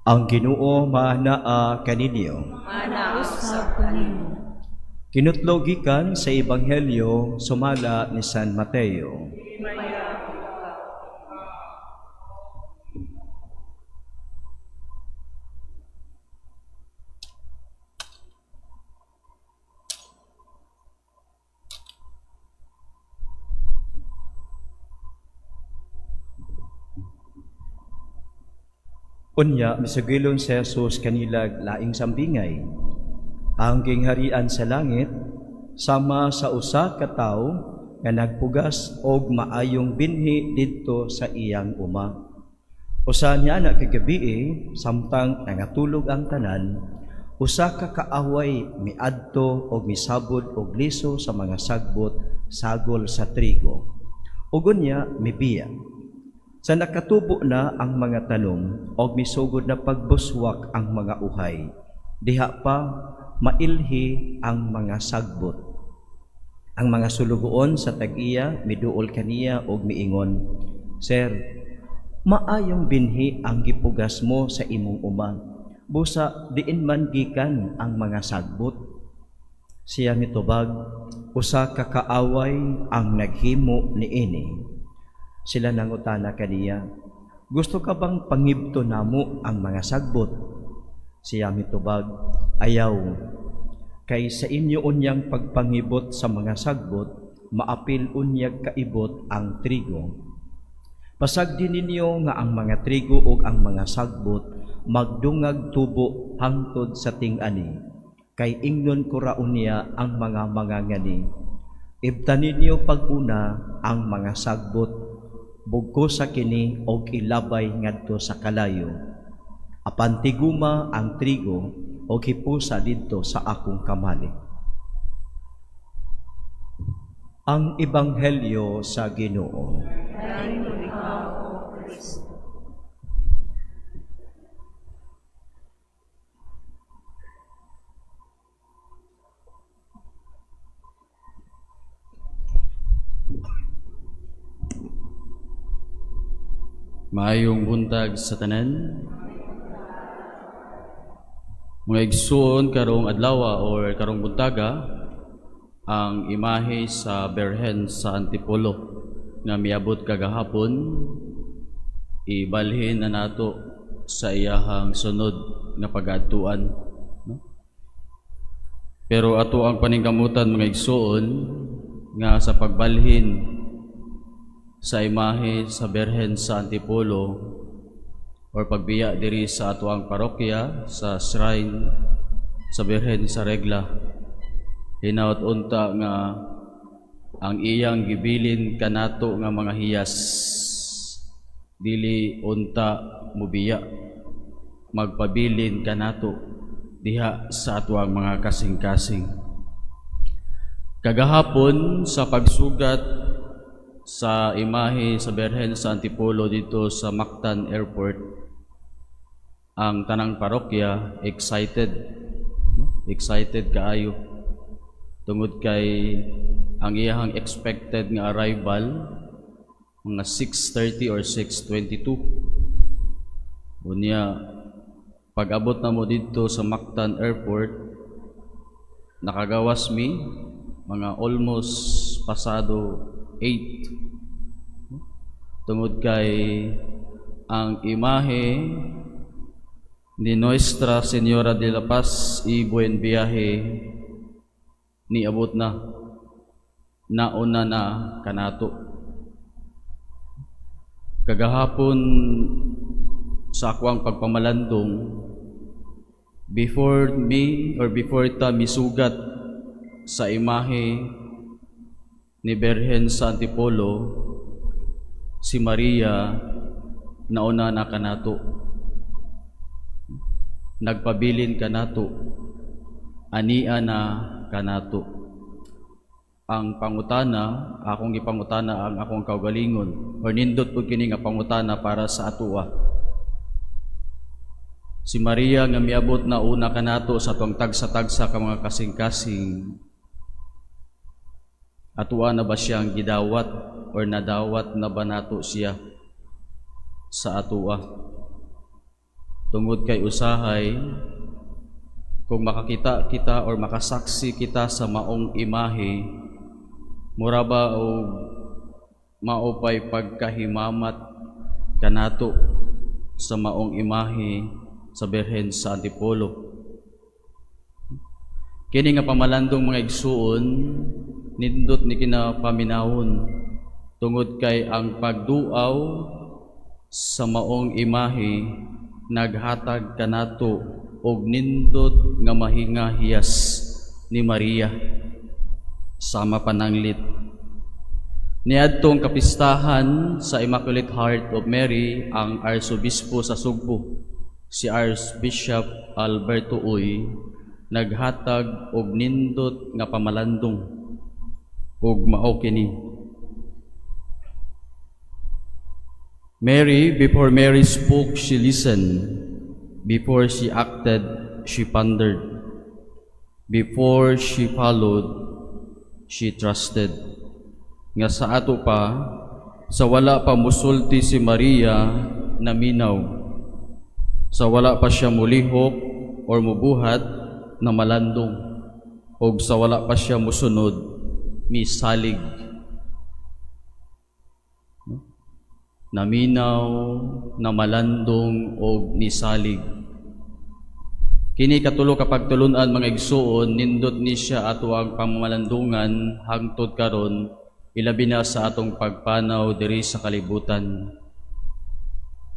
Ang Ginoo maanaa kaninyo. Maanaa usab kanimo. Kinutlo gikan sa Ebanghelyo sumala ni San Mateo. Unya misugilon si Jesus kanilag laing sambingay. Ang gingharian sa langit sama sa usa ka tawo nga nagpugas og maayong binhi didto sa iyang uma. Usa niya na kagabii, samtang nangatulog ang tanan, usa ka kaaway miadto og misabod og liso sa mga sagbot sagol sa trigo. Ug unya mibiya. Sa nakatubo na ang mga tanom og misugod na pagbuswak ang mga uhay, diha pa mailhi ang mga sagbot. Ang mga sulugoon sa tag-iya miduol kaniya og miingon, "Sir, maayong binhi ang gipugas mo sa imong uma. Busa diin man gikan ang mga sagbot?" Siya mitubag, "Usa ka kaaway ang naghimo niini." Sila nangutana kaniya, "Gusto ka bang pangibto namo ang mga sagbot?" Siya mitubag, "Ayaw, kay sa inyo unyang pagpangibot sa mga sagbot, maapil unyag kaibot ang trigo. Pasagdi ninyo nga ang mga trigo ug ang mga sagbot magdungag tubo hangtod sa ting-ani, kay ingnon ko ra unya ang mga mangangani, Ibtan ninyo pag-una ang mga sagbot, bugkosa kini og ilabay ngadto sa kalayo. Apan tiguma ang trigo og hipusa didto sa akong kamali." Ang Ebanghelyo sa Ginoo. Dayon ikaw, O Kristo. Maayong buntag sa tanan. Mga igsuon, karong adlaw or karong buntaga ang imahe sa Berhen sa Antipolo nga miabot kagahapon ibalhin na nato sa iyahang sunod nga pag-adtuan, no? Pero ato ang paningkamutan, mga igsuon, nga sa pagbalhin sa imahe sa Berhen sa Antipolo or pagbiya diri sa atoang parokya sa shrine sa Berhen sa Regla, hinaot unta nga ang iyang gibilin kanato nga mga hiyas dili unta mubiya, magpabilin kanato diha sa atoang mga kasing-kasing. Kagahapon sa pagsugat sa imahe sa Berhen sa Antipolo dito sa Mactan Airport, ang tanang parokya excited, no? Excited kaayo tungod kay ang iyahang expected nga arrival mga 6:30 or 6:22. Unya pag-abot na mo dito sa Mactan Airport, nakagawas mi mga almost pasado 8 tungod kay ang imahe ni Nuestra Señora de la Paz y Buen Viaje niabot na, nauna na kanato. Kagahapon sa akwang pagpamalandong, before me or before ta misugat sa imahe ni Berhen sa Antipolo, si Maria nauna na kanato. Nagpabilin kanato, ania na kanato. Ang pangutana, akong gipangutana ang akong kaugalingon, or nindot pud kini nga pangutana para sa atoa. Si Maria nga miabot na una kanato sa tuang tagsa-tagsa ka mga kasing-kasing, atoa na ba siyang gidawat or nadawat na ba nato siya sa atoa? Tungod kay usahay kung makakita kita or makasaksi kita sa maong imahe, mura ba og mao pay pagkahimamat kanato sa maong imahe sa Birhen sa Antipolo. Kini nga pamalandong, mga igsuon, nindot ni kinapaminawon tungod kay ang pagduaw sa maong imahe naghatag kanato og nindot nga mahingahiyas ni Maria sama pananglit. Niadtong kapistahan sa Immaculate Heart of Mary, ang Arsobispo sa Sugbo, si Archbishop Alberto Uy, naghatag og nindot nga pamalandong ug mao kini: "Mary, before Mary spoke, she listened. Before she acted, she pondered. Before she followed, she trusted." Nga sa ato pa, sa wala pa musulti si Maria, naminaw. Sa wala pa siya mulihok or mubuhat, na malandong. Og sa wala pa siya musunod, misalig. No? Naminaw, namalandong og nisalig. Kini katulo ka pagtulunan, mga igsuon, nindot ni siya ato ang pamalandungan hangtod karon, ilabi na sa atong pagpanaw diri sa kalibutan.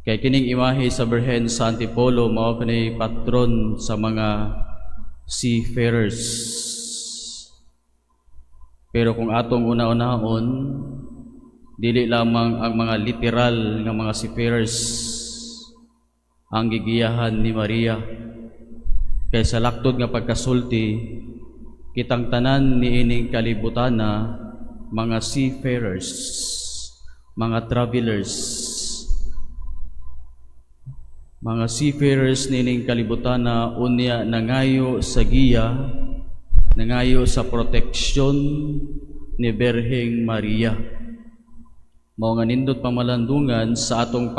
Kay kining imahe sa Birhen sa Antipolo mao kini patron sa mga seafarers. Pero kung atong una-unahon, dili lamang ang mga literal nga mga seafarers ang gigiyahan ni Maria. Kay sa laktod nga pagkasulti, kitang tanan niining kalibutana mga seafarers, mga travelers, mga seafarers niining kalibutana, unya nangayo sa giya, nangayo sa proteksyon ni Birheng Maria. Mao nga nindot pamalandungan sa atong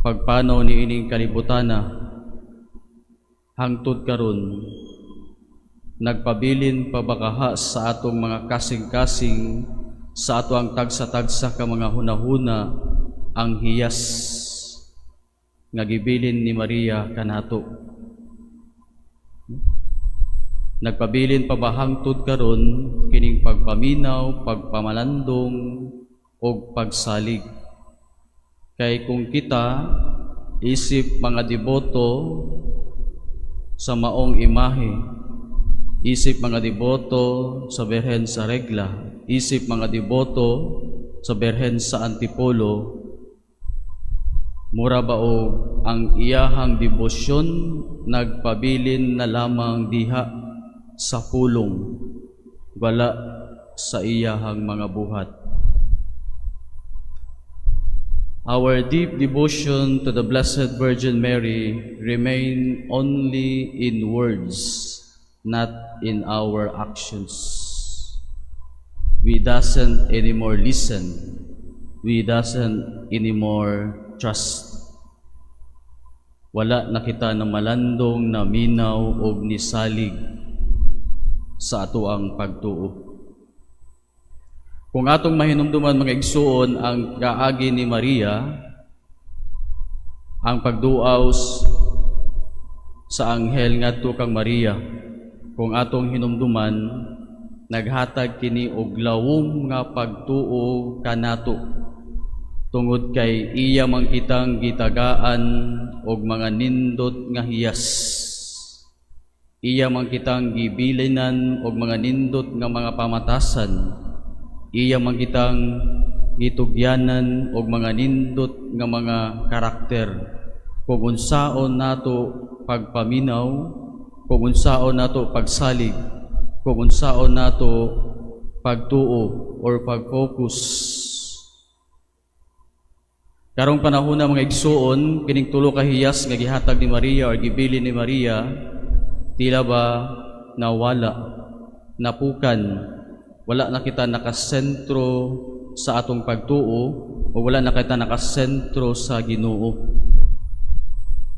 pagpanaw niining kalibutana hangtod karon. Nagpabilin pa ba kaha sa atong mga kasing-kasing, sa ato ang tagsa-tagsa ka mga hunahuna, ang hiyas nga gibilin ni Maria kanato? Nagpabilin pa ba hangtod karon kining pagpaminaw, pagpamalandong ug pagsalig? Kay kung kita isip mga deboto sa maong imahe, isip mga deboto sa Birhen sa Regla, isip mga deboto sa Birhen sa Antipolo, mura ba og ang iyahang debosyon nagpabilin na lamang diha sa pulong, wala sa iyahang mga buhat? Our deep devotion to the Blessed Virgin Mary remain only in words, not in our actions. We doesn't anymore listen. We doesn't anymore trust. Wala na kita na malandong, naminaw og nisalig sa atoang pagtuo. Kung atong mahinumduman, mga igsuon, ang kaagi ni Maria, ang pagduaw sa anghel ngadto kang Maria, kung atong hinumduman, naghatag kini og lawom nga pagtuo kanato tungod kay iya man kitang gitagaan og mga nindot nga hiyas. Iya man kitang gibilinan og mga nindot nga mga pamatasan. Iya man kitang gitugyanan og mga nindot nga mga karakter. Kung unsaon nato pagpaminaw, kung unsaon nato pagsalig, kung unsaon nato pagtuo or pag-focus. Karong panahon na, mga igsuon, kining tulo ka hiyas nga gihatag ni Maria or gibili ni Maria, tila ba nawala, napukan, wala na kita nakasentro sa atong pagtuo. o wala na kita nakasentro sa Ginoo.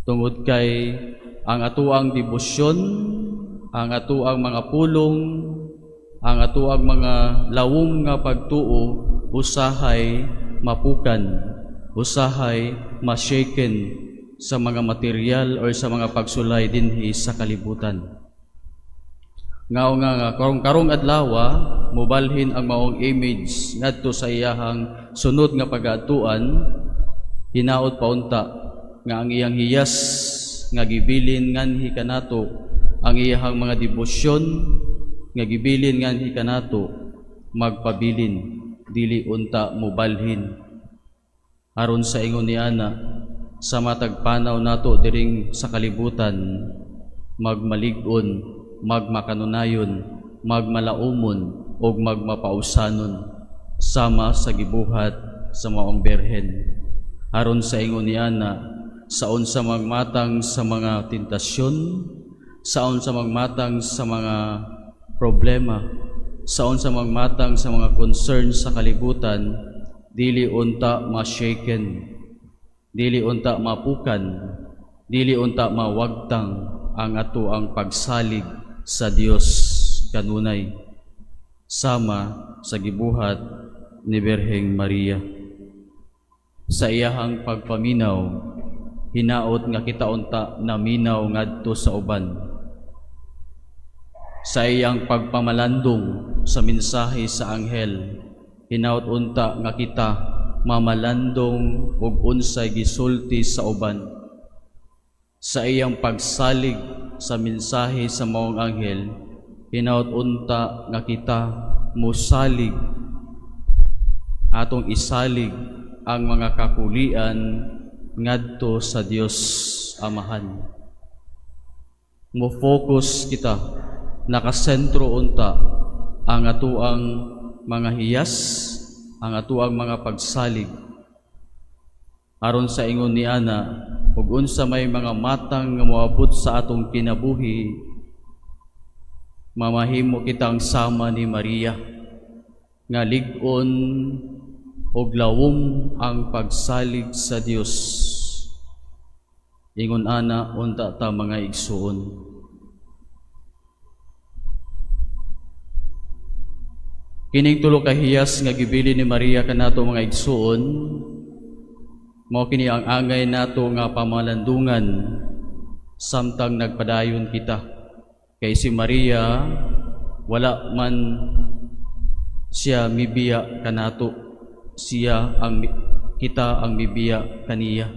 Tungod kay ang atuang debosyon, ang atuang mga pulong, ang atuang mga lawom nga pagtuo usahay mapukan, usahay ma-shaken sa mga material or sa mga pagsulay dinhi sa kalibutan. Ngao nga nga karong karong adlaw mobalhin ang maong image ngadto sa iyahang sunod nga pagaadtuan, hinaot paunta nga ang iyang hiyas nga gibilin nganhi kanato, ang iyahang mga debosyon nga gibilin nganhi kanato, magpabilin, dili unta mobalhin, aron sa ingon ni ana, sa matag panaw nato diring sa kalibutan, magmalig-on, magmakanunayon, magmalaumon ug magmapausanon sama sa gibuhat sa maong berhen, aron sa ingon ni ana, sa unsa magmatang sa mga tentasyon, sa unsa magmatang sa mga problema, sa unsa magmatang sa mga concerns sa kalibutan, dili unta ma-shaken, dili unta mapukan, dili unta mawagtang ang ato ang pagsalig sa Dios kanunay, sama sa gibuhat ni Birheng Maria. Sa iyahang pagpaminaw, hinaot nga kita unta naminaw ngadto sa uban. Sa iyang pagpamalandong sa mensahe sa anghel, hinaot unta nga kita mamalandong ug unsay gisulti sa uban. Sa iyang pagsalig sa mensahe sa maong anghel, hinaot unta nga kita mosalig, atong isalig ang mga kakulian ngadto sa Dios Amahan. Mo-focus kita, nakasentro unta ang atuang mga hiyas, ang atuang mga pagsalig, aron sa ingon ni ana, ug unsa may mga matang nga moabot sa atong kinabuhi, mamahimo kitang sama ni Maria nga lig-on og lawom ang pagsalig sa Dios. Ingon ana unta ta, mga igsuon. Kining tulo ka hiyas nga gibili ni Maria kanato, mga igsuon, mao kini ang angay nato nga pamalandungan samtang nagpadayon kita. Kay si Maria wala man siya mibiya kanato, siya ang kita ang mibiya kaniya.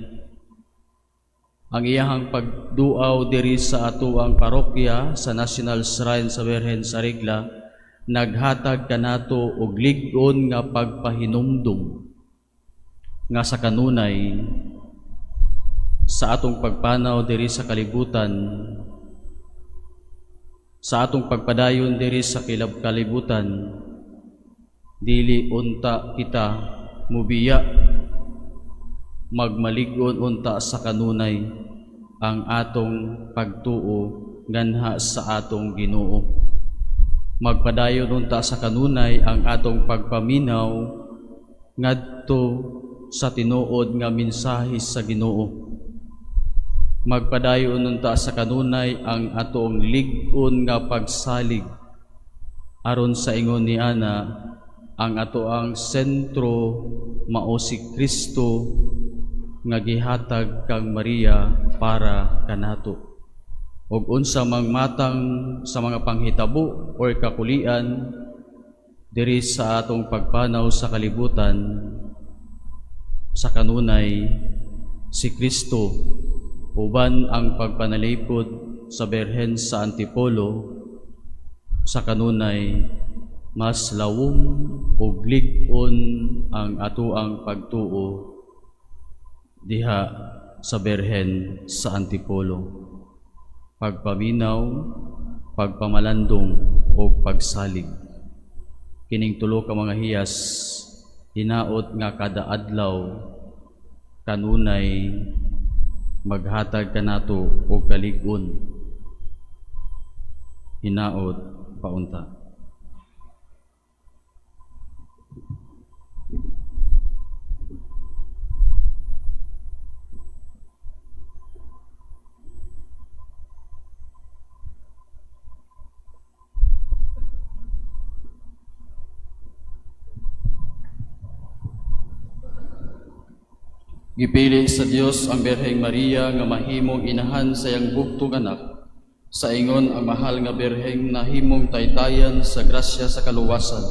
Ang iyahang pagduaw diri sa atuang parokya sa National Shrine sa Birhen sa Regla naghatag kanato og lig-on nga pagpahinumdum nga sa kanunay sa atong pagpanaw diri sa kalibutan, sa atong pagpadayon diri sa kalibutan, dili unta kita mubiya, magmalig-on unta sa kanunay ang atong pagtuo nganha sa atong Ginoo. Magpadayon unta sa kanunay ang atong pagpaminaw ngadto sa tinuod nga mensahe sa Ginoo. Magpadayon unta sa kanunay ang atong lig-on nga pagsalig, aron sa ingon ni ana, ang atoang sentro mao si Kristo nga gihatag kang Maria para kanato. Og unsa mang matang sa mga panghitabo or kakulian diri sa atong pagpanaw sa kalibutan, sa kanunay si Kristo uban ang pagpanalipod sa Birhen sa Antipolo, sa kanunay mas lawom ug lig-on ang atoang pagtuo diha sa Birhen sa Antipolo. Pagpaminaw, pagpamalandong ug pagsalig. Kining tulo ka mga hiyas hinaot nga kada adlaw kanunay maghatag kanato og kalig-on. Hinaot paunta. Gipili sa Dios ang Birheng Maria nga mahimong inahan sa iyang bugtong anak. Sa ingon ang mahal nga Birheng nahimong taytayan sa grasya sa kaluwasan.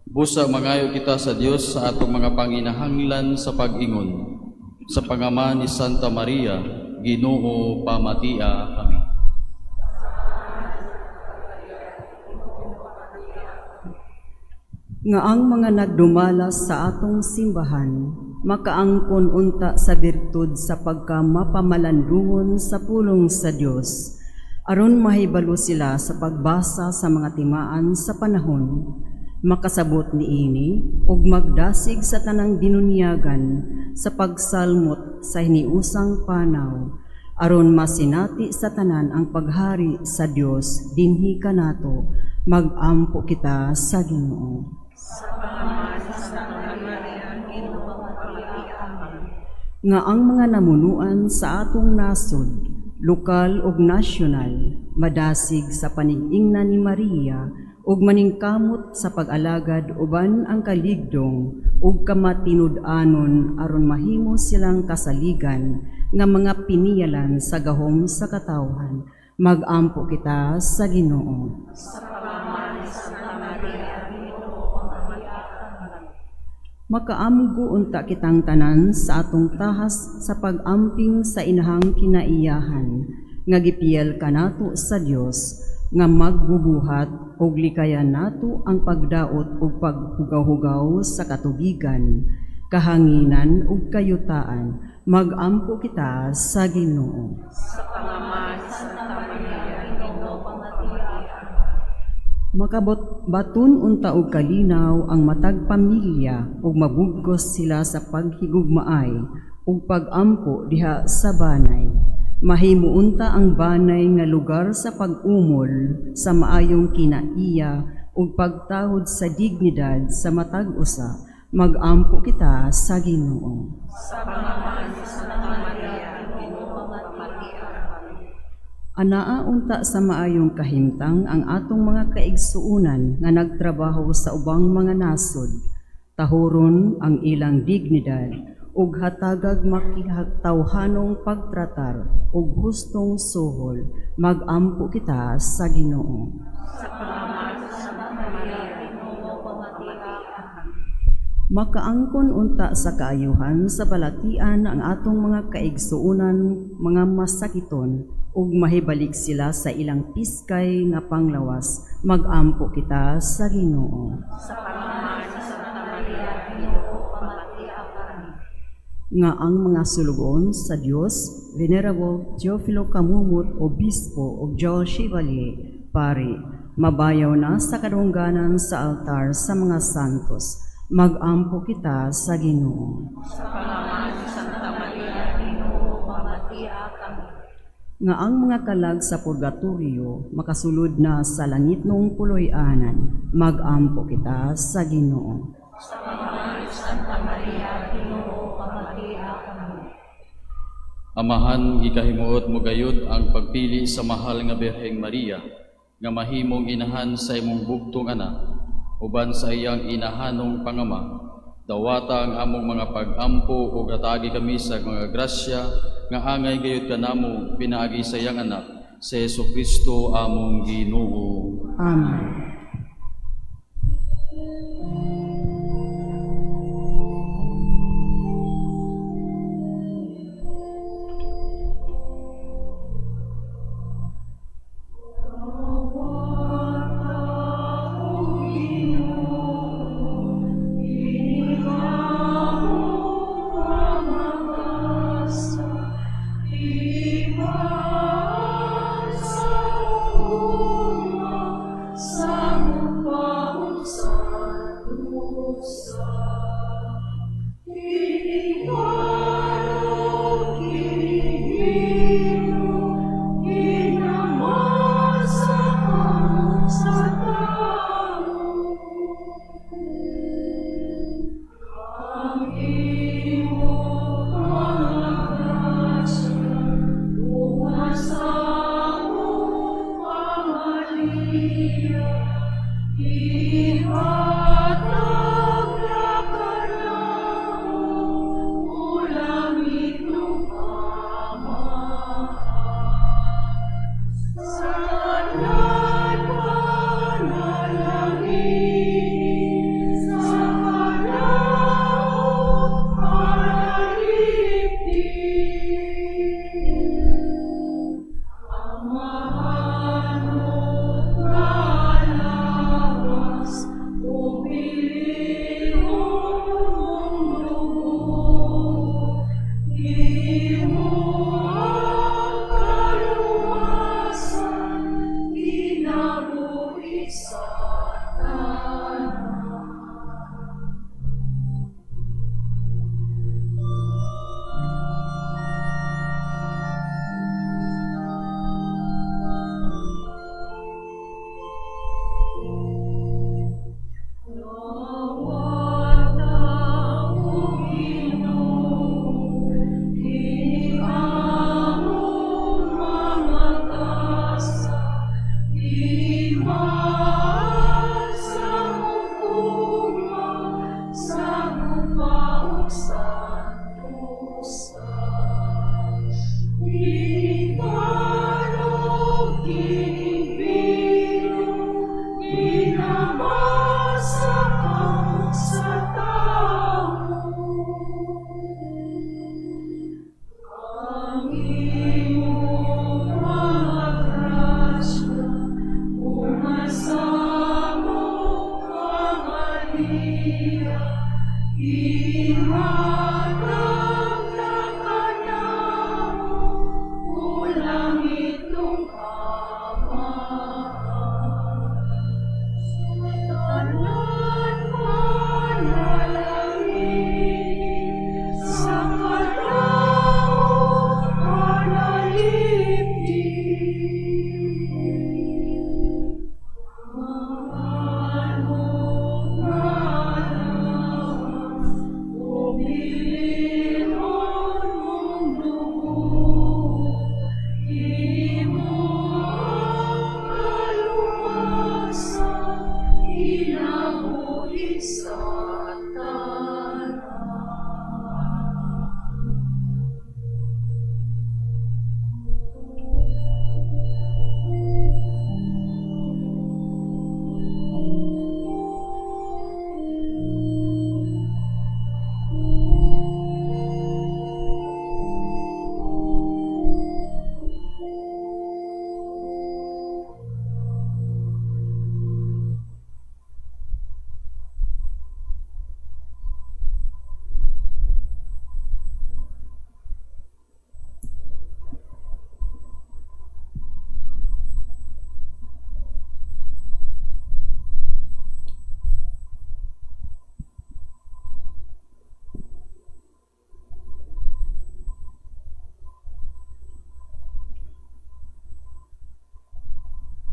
Busa mangayo kita sa Dios sa atong mga panginahanglan sa pag-ingon. Sa pangama ni Santa Maria, Ginoo, pamatia kami. Nga ang mga nagdumala sa atong simbahan, makaangkon unta sa birtud sa pagkamapamalandungon sa pulong sa Dios, aron mahibalo sila sa pagbasa sa mga timaan sa panahon, makasabot niini ug magdasig sa tanang binunyagan sa pagsalmot sa hiniusang panaw, aron masinati sa tanan ang paghari sa Dios dinhi kanato. Magampo kita sa Ginoo. Nga ang mga namunuan sa atong nasod, lokal ug nasyonal, madasig sa panigingna ni Maria ug maningkamot sa pag-alagad uban ang kaligdong ug kamatinud-anon aron mahimo silang kasaligan nga mga piniyalan sa gahom sa katawhan. Magampo kita sa Ginoo. Makaamgo unta kitang tanan sa atong tahas sa pag-amping sa inahang kinaiyahan, nga gipiyel kanato sa Dios, nga magbubuhat og likayan nato ang pagdaot ug paghugaw-hugaw sa katubigan, kahanginan ug kayutaan. Magampo kita sa Ginoo. Sa pangaman Santa Maria, Ginoo, pamatia. Makabot baton unta og kalinaw ang matag pamilya ug mabugkos sila sa paghigugmaay ug pagampo diha sa banay. Mahimo unta ang banay nga lugar sa pag-umol sa maayong kinaiya ug pagtahod sa dignidad sa matag usa. Magampo kita sa Ginoo. Sa pangaman Santa Maria, Ginoo, pamatia. Anaa unta sa maayong kahimtang ang atong mga kaigsuonan nga nagtrabaho sa ubang mga nasod, tahuron ang ilang dignidad ug hatagag makitawhanong pagtratar ug hustong suhol. Magampo kita sa Ginoo. Sa pangaman Santa Maria, Ginoo, pamatia. Makaangkon unta sa kaayuhan sa balatian ang atong mga kaigsuonan mga masakiton ug mahibalik sila sa ilang piskay nga panglawas. Magampo kita sa Ginoo. Sa pangaman Santa Maria, Ginoo, pamatia kami. Nga ang mga sulugoon sa Dios, Venerable Teofilo Camumut, Obispo ug Joel Chevalier, Pari, mabayaw na sa kadungganan sa altar sa mga santos. Magampo kita sa Ginoo. Sa pangaman Santa Maria, Ginoo, pamatia kami. Nga ang mga kalag sa purgatorio makasulod na sa langitnong puloy-anan. Magampo kita sa Ginoo. Sa pangalan Santa Maria, Ginoo, pamatia kami. Amahan, gikahimuot mo gayud ang pagpili sa mahal nga Birheng Maria, nga mahimong inahan sa imong bugtong anak, uban sa iyang inahanong pangama. Dawata ang among mga pag-ampo ug atagi kami sa mga grasya nga angay gayud kanamo pinaagi sa iyang anak, sa Jesu Kristo among Ginoo. Amen. Sa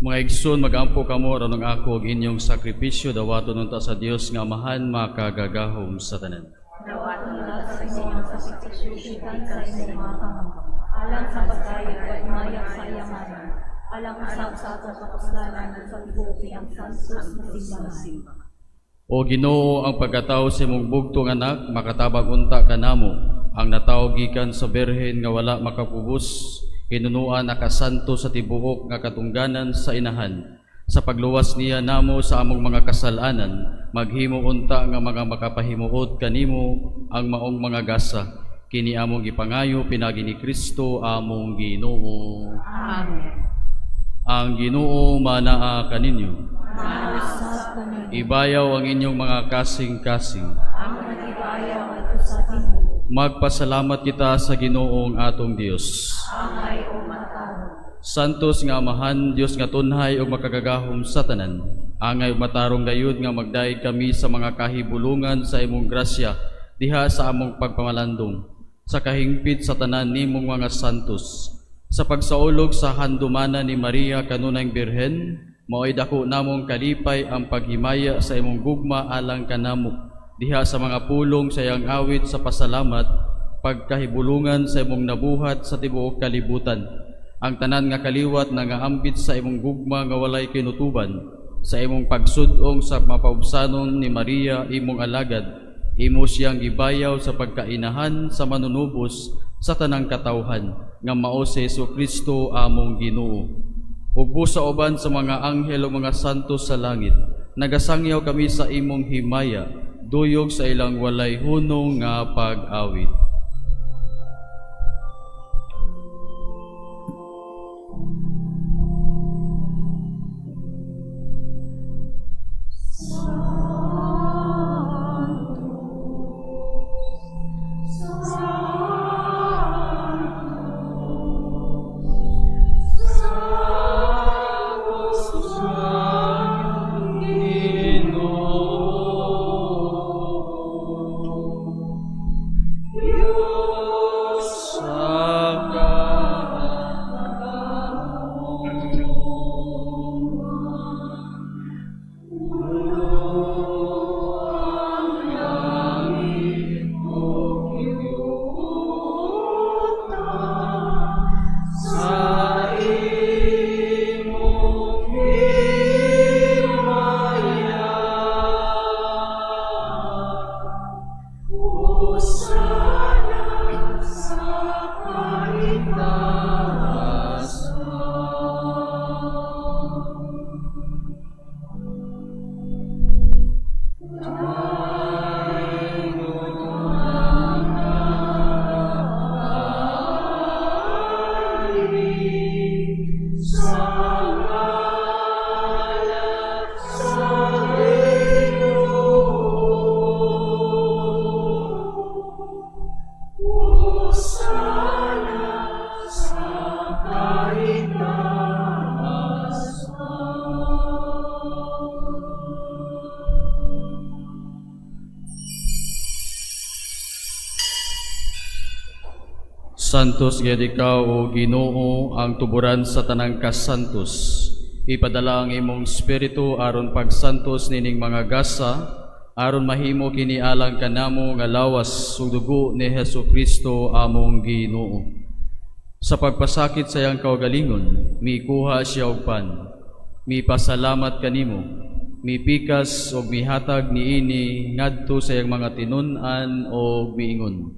Mga igsoon, magampo kamo aron ang ako ug inyong sakripisyo dawaton unta sa Dios nga Amahan makagagahom sa tanan. Dawaton unta sa inyong sakripisyo gikan sa inyong mga kamot, alang sa pagdayo ug himaya sa iyang ngalan, alang usab sa atong kapuslanan ug sa tibuok iyang santos nga simbahan. O Ginoo, ang pagkatawo sa imong bugtong anak makatabang unta kanamo, ang natawo gikan sa birhen nga wala makapubos, hinunuan nakasanto sa tibuok nga katungganan sa inahan. Sa pagluwas niya namo sa among mga kasalanan, maghimo unta nga mga makapahimuot kanimo ang maong mga gasa. Kini among gipangayo pinaagi ni Kristo among Ginoo. Amen. Ang Ginoo manaa kaninyo. Ibayaw ang inyong mga kasing-kasing. Magpasalamat kita sa Ginoong atong Dios. Santos nga Amahan, Dios nga tunhay ug makagagahom sa tanan. Angay ug matarong gayud nga magdaig kami sa mga kahibulungan sa imong grasya diha sa among pagpamalandong, sa kahingpit sa tanan nimong mga santos. Sa pagsaulog sa handumanan ni Maria kanunayng Birhen, mao'y dako namong kalipay ang paghimaya sa imong gugma alang kanamo diha sa mga pulong sa iyang awit sa pasalamat, pagkahibulungan sa imong nabuhat sa tibuok kalibutan. Ang tanan nga kaliwat nangaambit sa imong gugma nga walay kinutuban, sa imong pagsud-ong sa mapaubsanon ni Maria imong alagad, imo siyang gibayaw sa pagkainahan sa manunubos sa tanang katawhan nga mao si Jesu Kristo among Ginoo. Ug sa uban sa mga anghel ug mga santos sa langit, nagasangyaw kami sa imong himaya, duyog sa ilang walay hunong nga pag-awit. Hosana sa kaitaasan. Santos gyud ikaw, o Ginoo, ang tuburan sa tanang kasantos. Ipadala ang imong espiritu aron pagsantos nining mga gasa, aron mahimo kini alang kanamo nga lawas ug dugo ni Hesus Kristo among Ginoo. Sa pagpasakit sa iyang kaugalingon, mikuha siya og pan. Mipasalamat kanimo, mipikas og mihatag niini ngadto sa iyang mga tinun-an og miingon: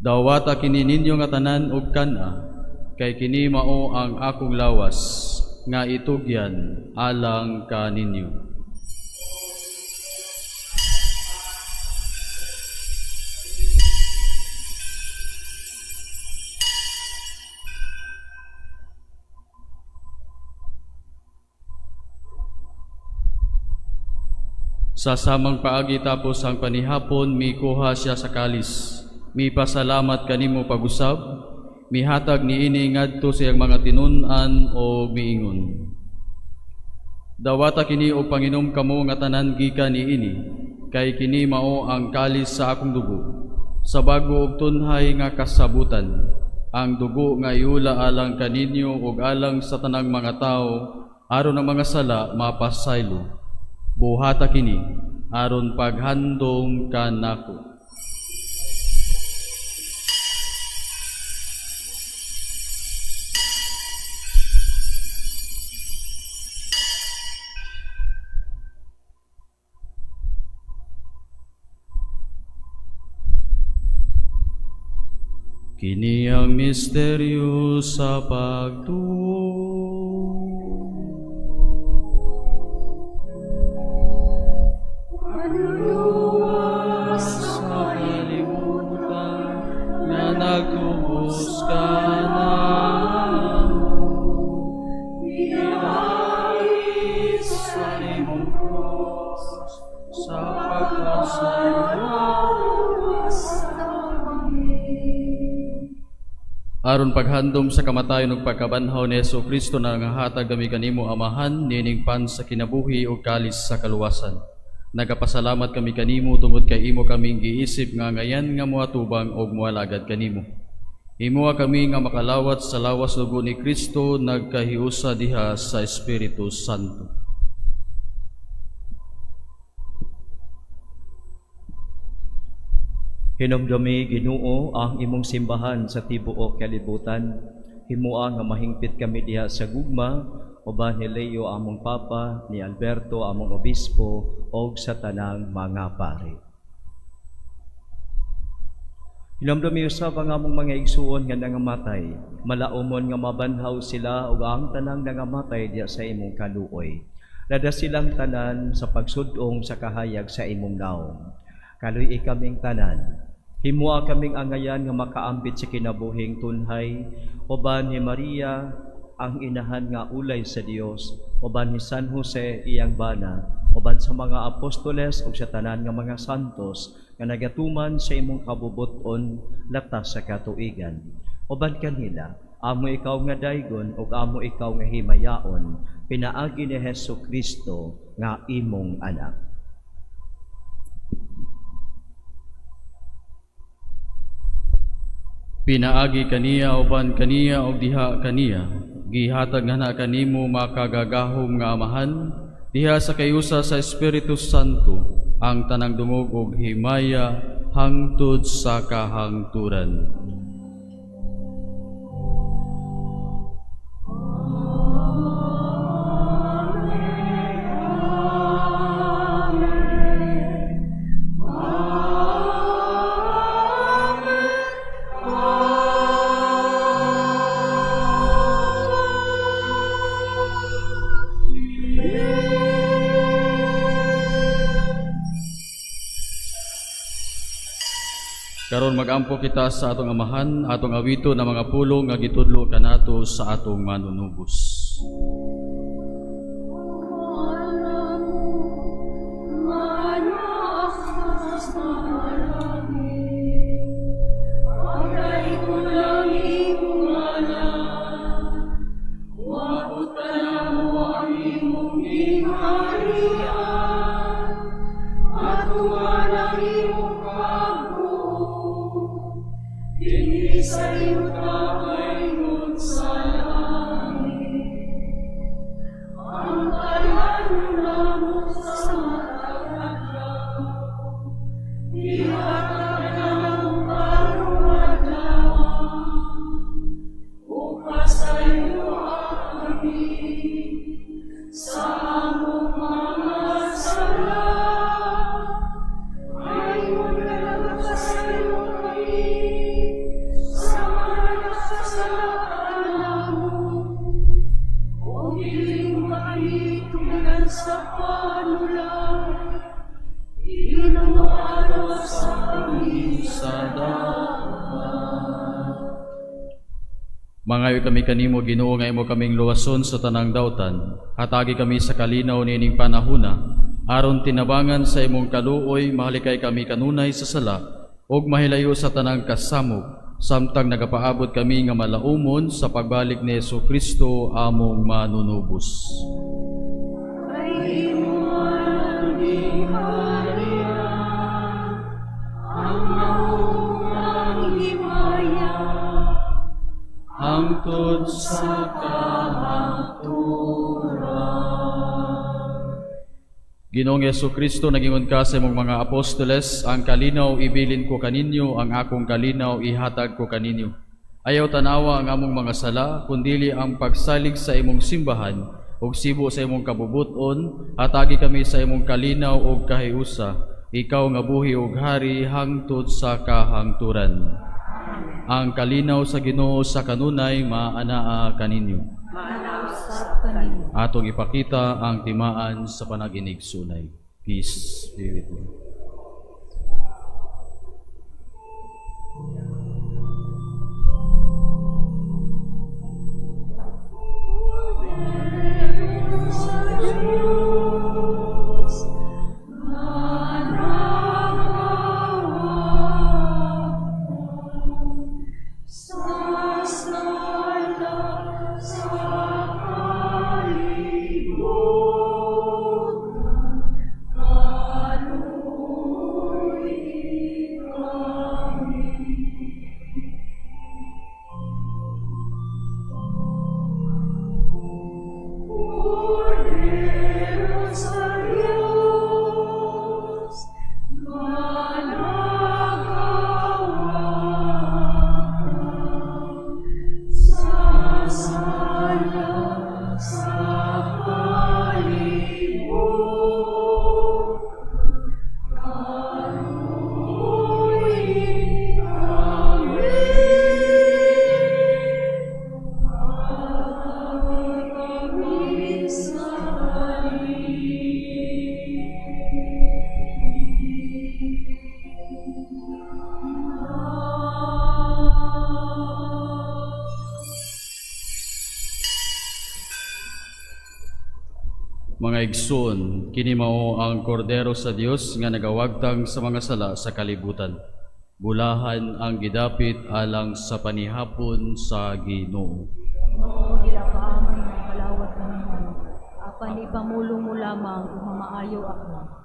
Dawata kini ninyo nga tanan og kan-a, kay kini mao ang akong lawas nga itugyan alang kaninyo. Sa samang paagi tapos ang panihapon, mikuha siya sa kalis. Mipasalamat kanimo pag-usab, mihatag niini ngadto sa iyang mga tinun-an o miingon: Dawata kini og panginom kamo nga tanan gikan niini, kay kini mao ang kalis sa akong dugo, sa bago og tunhay nga kasabutan, ang dugo nga iula alang kaninyo ug alang sa tanang mga tawo aron ang mga sala mapasaylo. Buhata kini aron paghandom kanako. Kini ang misteryo sa pagtuo. Manluluwas sa kalibutan nga nagtubos kanamo, pinaagi sa imong krus sa pagpasaylo. Aron paghandom sa kamatayon ug pagkabanhaw ni Hesus Kristo, nangahatag kami kanimo, Amahan, niining pan sa kinabuhi ug kalis sa kaluwasan. Nagapasalamat kami kanimo tungod kay imo kaming giisip nga angayan nga moatubang og moalagad kanimo. Himoa kami nga makalawat sa lawas dugo ni Kristo nagkahiusa diha sa Espiritu Santo. Hinumdumi, Ginoo, ang imong simbahan sa tibuok kalibutan. Himoa nga mahingpit kami diha sa gugma, uban ni Leo among Papa, ni Alberto among Obispo, og sa tanang mga pari. Hinumdumi usab ang among mga igsuon nga nangamatay, malaumon nga mabanhaw sila ug ang tanang nangamatay diha sa imong kaluoy. Lada silang tanan sa pagsud-ong sa kahayag sa imong naong. Kaluy-i kaming tanan. Himoa kaming angayan nga makaambit sa kinabuhing tunhay, uban ni Maria ang inahan nga ulay sa Dios, uban ni San Jose iyang bana, uban sa mga apostoles ug sa tanan nga mga santos nga nagatuman sa imong kabubut-on latas sa katuigan. Uban kanila, amo ikaw nga daygon ug amo ikaw nga himayaon, pinaagi ni Hesus Kristo nga imong anak. Pinaagi kaniya, uban kaniya ug diha kaniya, gihatag nga na kanimo makagagahom nga Amahan, diha sa kayusa sa Espiritu Santo, ang tanang dungog ug himaya hangtod sa kahangturan. Karon magampo kita sa atong Amahan, atong awito na mga pulong nga gitudlo kanato sa atong manunubos. Isayo ta ayon sa langit, ang talan namo sa matag adlaw, ihatag namo karong adlaw, ug pasayloa kami sa among mga sala, ayon nga nagapasaylo kami sa mga nakasala kanamo. Ug dili mo kami tugyan sa panulay, hinunoa usab kami sa daotan. Mangayo kami kanimo, Ginoo, nga imo kaming luwason sa tanang dautan. Hatagi kami sa kalinaw niining panahuna, aron tinabangan sa imong kaluoy mahalikay kami kanunay sa sala ug mahilayo sa tanang kasamok, samtang nagapaabot kami nga malaumon sa pagbalik ni Hesus Kristo among manunubos. Kay imo ang gingharian, ang maong ang himaya, hangtod sa kahangturan. Ginoong Hesus Kristo, nagingon ka sa imong mga apostoles, "Ang kalinaw ibilin ko kaninyo, ang akong kalinaw ihatag ko kaninyo." Ayaw tanawa ang among mga sala, kundili ang pagsalig sa imong simbahan, ug sibo sa imong kabubuton, hatagi kami sa imong kalinaw ug kahiusa, ikaw nga buhi ug hari hangtod sa kahangturan. Ang kalinaw sa Ginoo sa kanunay maanaa kaninyo. Maanaa usab kanimo. Atong ipakita ang timaan sa panag-inigsunay. Peace be with you. Sa Diyos, nga nagawagtang sa sala sa kalibutan, kaluoyi kami. Kordero sa Diyos, nga nagawagtang sa sala sa kalibutan, kaluoyi kami. Hatagi kami sa kalinaw. Mga igsoon, kini mao ang kordero sa Dios nga nagawagtang sa mga sala sa kalibutan. Bulahan ang gidapit alang sa panihapon sa Ginoo. Ginoo, dili ako angay nga ipalawat kaniman, apan ipamulong mo lamang ug mamaayo ako.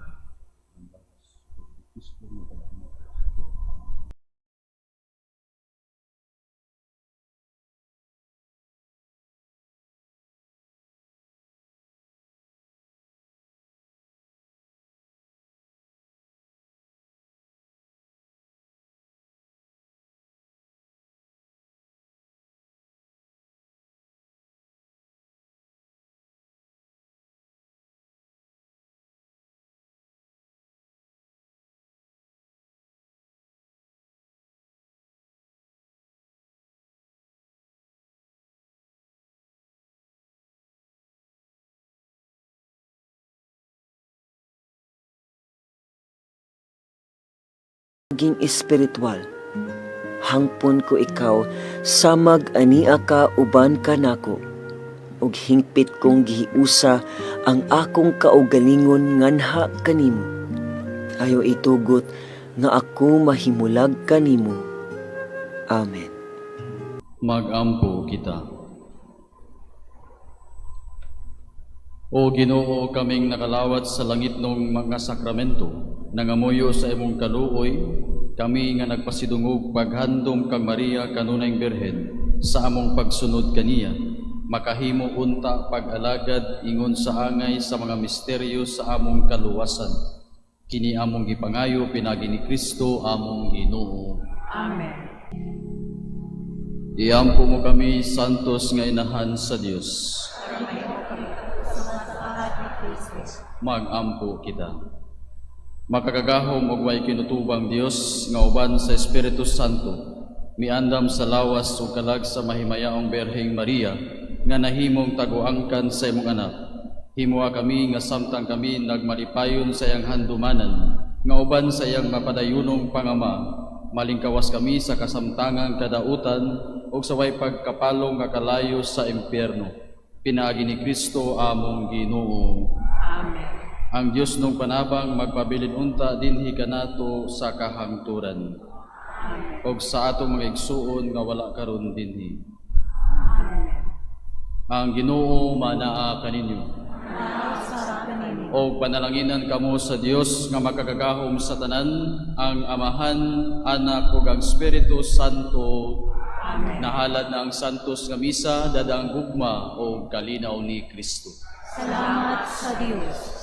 Maging espiritual. Hangpon ko ikaw samag ania ka uban kanako, ug hingpit kong gihiusa ang akong kaugalingon nganha kanimo. Ayaw itugot nga ako mahimulag kanimo. Amen. Magampo kita. O Ginoo, kaming nakalawat sa langitnong mga sakramento, nangamuyo sa imong kaluoy. Kami nga nagpasidungog paghandom kang Maria kanunayng Birhen sa among pagsunod kaniya, makahimo unta pag-alagad ingon sa angay sa mga misteryo sa among kaluwasan. Kini among gipangayo pinaagi ni Kristo among Ginoo. Amen. Iampo mo kami, Santos nga Inahan sa Dios. Magampo kita. Makagagahom ug way kinutubang Dios nga uban sa Espiritu Santo miandam sa lawas ug kalag sa mahimayaong Birheng Maria nga nahimong taguangkan sa imong anak. Himoa kami nga samtang kami nagmalipayon sa iyang handumanan nga uban sa iyang mapadayunong pangama, malingkawas kami sa kasamtangang kadautan ug sa way pagkapalong nga kalayo sa impyerno. Pinaagi ni Kristo among Ginoo. Amen. Ang Dios nung panabang magpabilin unta dinhi kanato sa kahangturan. Og sa atong mga igsuon nga wala karon dinhi. Ang Ginoo manaa kaninyo. O panalanginan kamo sa Dios nga makagagahom sa tanan, ang Amahan, Anak ug ang Espiritu Santo. Amen. Nahalad na ang Santos nga Misa, dada ang gugma o kalinaw ni Kristo. Salamat sa Dios.